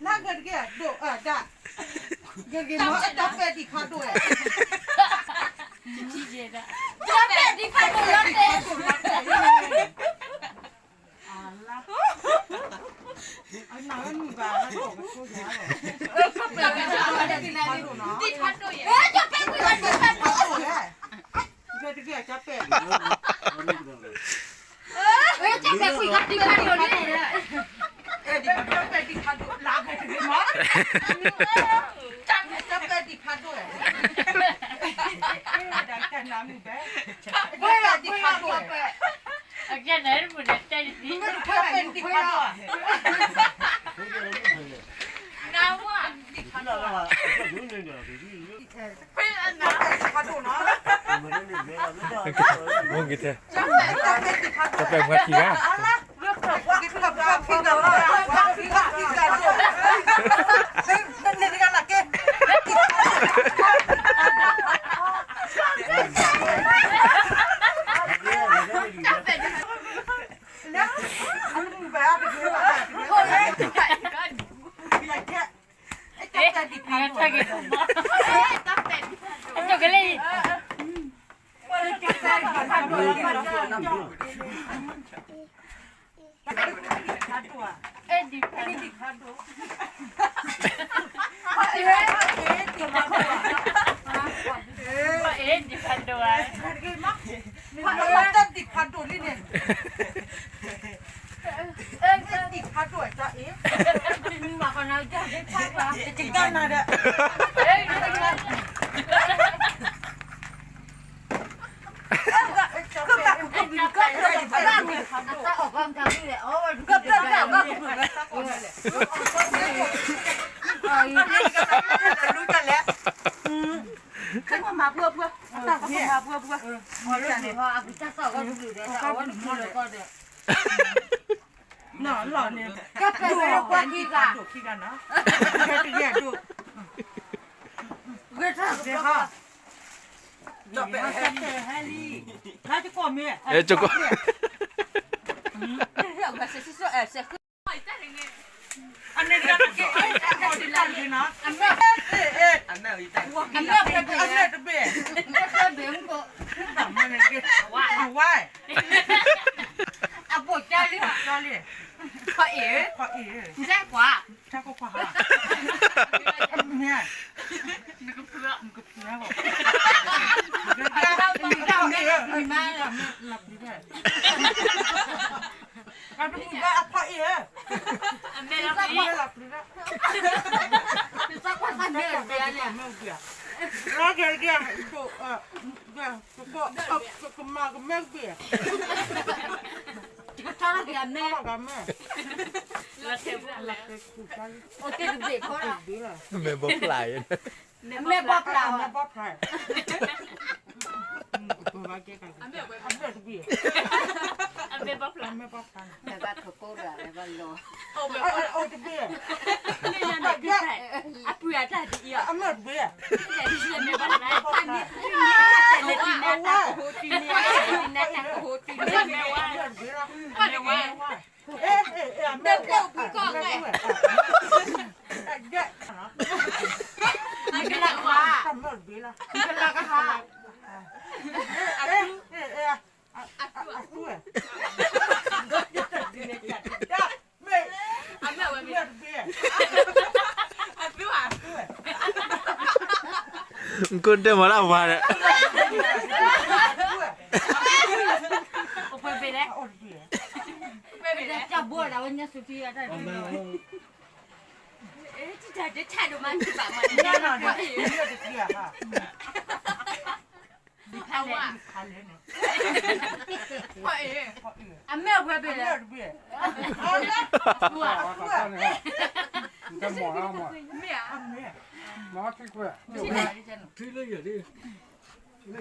နဂ့ၤတဂ့ၤဒိၣ်အဒၣ်, ဂ့ၤတဂ့ၤမ့ၢ်အတၢ်ပဲာ်ဒံးဖးဒိၣ်ဧါ, တၢ်ပဲာ်ဒံးဖးဒိၣ်လီၤတဲာ်, အနၢ်မုၢ်ဘၣ်, တၢ်ပဲာ်ဒံးဖးဒိၣ်ဧါ, တၢ်ပဲာ်ဒံးဖးဒိၣ်န့ၣ်, အဲ တၢ်ပဲာ်ဒံးဖးဒိၣ်ဧါ, တၢ်ပဲာ်ဒံးဖးဒိၣ်ဧါ, အကဲန့ၣ် တၢ်ပဲာ်ဒံးဖးဒိၣ်ဧါ, နဝါ မ့ၢ်ဂ့ၤထဲ, တၢ်ပဲာ်မွဲခံဂၤ, မဲာ်ဘီဖျါ, မဲာ်ဘီဖျါ, နကိၢ်တဲမၤလၢအဝါဒီး, အမဲာ်ဝဲဘ့ၣ်လဲၣ်, မ့ၢ်ဧါ, မ့ၢ်ဧါ, မ့ၢ်ဧါ, မ့ၢ်ဧါ,